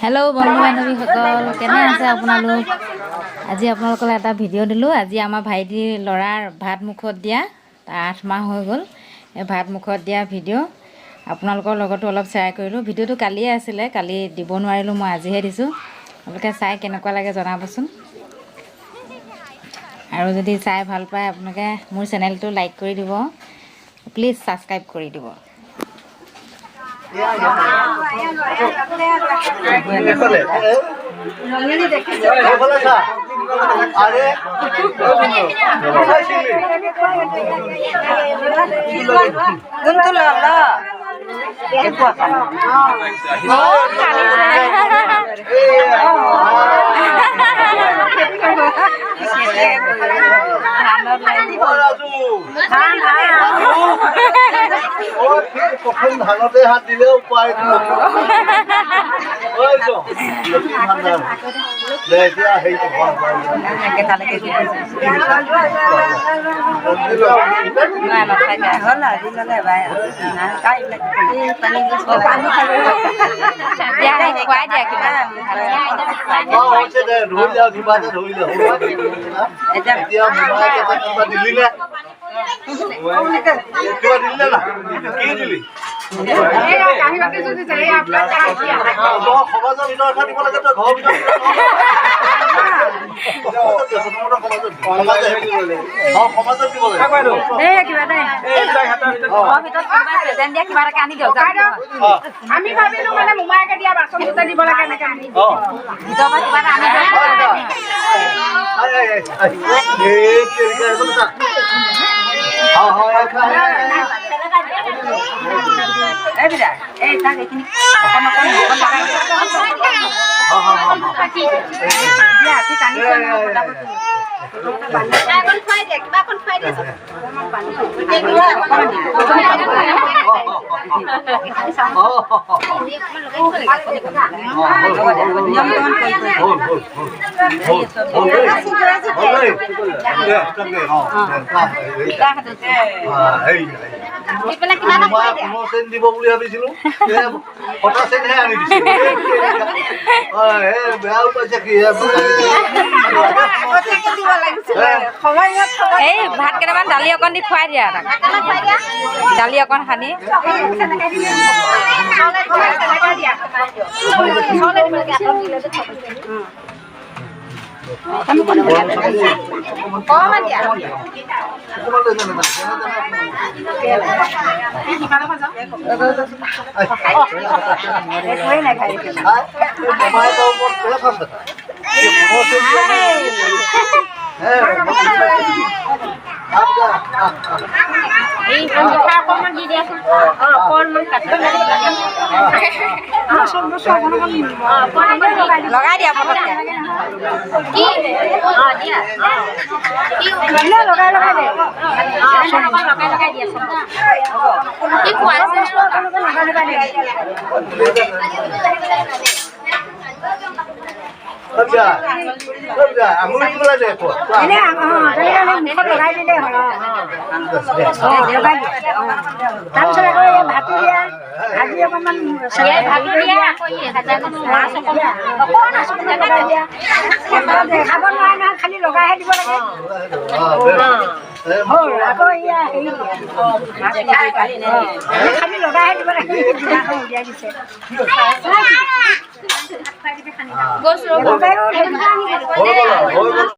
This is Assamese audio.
হেল্ল' বন্ধু বান্ধৱীসকল, কেনে আছে আপোনালোক? আজি আপোনালোকলৈ এটা ভিডিঅ' দিলোঁ। আজি আমাৰ ভাইটিৰ ল'ৰাৰ ভাত মুখত দিয়া, তাৰ 8 মাহ হৈ গ'ল। এই ভাত মুখত দিয়া ভিডিঅ' আপোনালোকৰ লগতো অলপ শ্বেয়াৰ কৰিলোঁ। ভিডিঅ'টো কালিয়ে আছিলে, কালি দিব নোৱাৰিলোঁ, মই আজিহে দিছোঁ। আপোনালোকে চাই কেনেকুৱা লাগে জনাবচোন। আৰু যদি চাই ভাল পায়, আপোনালোকে মোৰ চেনেলটো লাইক কৰি দিব, প্লিজ ছাবস্ক্ৰাইব কৰি দিব। এইফালে এইফালে চা। আৰে, চাইছিলি? কোনটো ল ল? ৰাজু, অ, ঠিক প্ৰথম ধানতে হাত দিলেও উপায়। দে এতিয়া হেৰি। খুৱাই দিয়া কিবা। অ, হৈছে দে, ধৰিলে আৰু কিবা এটা ধৰিলে। এতিয়া মোমায়েক এটা কিবা দিলি নে? কিবা দিলি নে না? কি দিলি? সমাজৰ ভিতৰত এটা দিব লাগে, তই ঘৰৰ ভিতৰত। সমাজত দিব লাগে। আমি ভাবিলো মানে মোমায়েকে দিয়া বাচন দুটা দিব লাগে, এনেকে আনি কিবা এটা আনি দিয়ক। এইবিলাক এই তাক এইখিনি অকণ অকণ মুখত লগাই দিয়া। ঠিক আনিছে নহয় ফটাফট। কিবা অকণ খুৱাই দিয়া। দিব বুলি ভাবিছিলো, ফটা চেনহে আনি দিছো। বেয়াও পাইছে কি? এই ভাত কেইটামান দালি অকণ দি খুৱাই দিয়া তাক, দালি অকণ সানি। এই মিঠা অকণমান দি দিয়াচোন, অকণমান কাটি লগাই দিয়া পটককে। কি দিয়া? লগাই লগাই দে। লগাই লগাই দিয়াচোন। কি খুৱাইছে? আচ্ছা, আঙুলি দিব লাগে। মুখত লগাই দিলেই হ'ল। লগাই দিয়া। তাৰপিছত আকৌ এই ভাতো দিয়া, ভাজি অকণমান। মাছ অকণমান লগাই দিয়া। খাব নোৱাৰে নহয়, খালি লগাইহে দিব লাগে। হ'ল। আকৌ এয়া হেৰি দিয়া, খালি লগাইহে দিব লাগে। উলিয়াই দিছে। গৈছোঁ। লগাইও। হৈ গ'ল।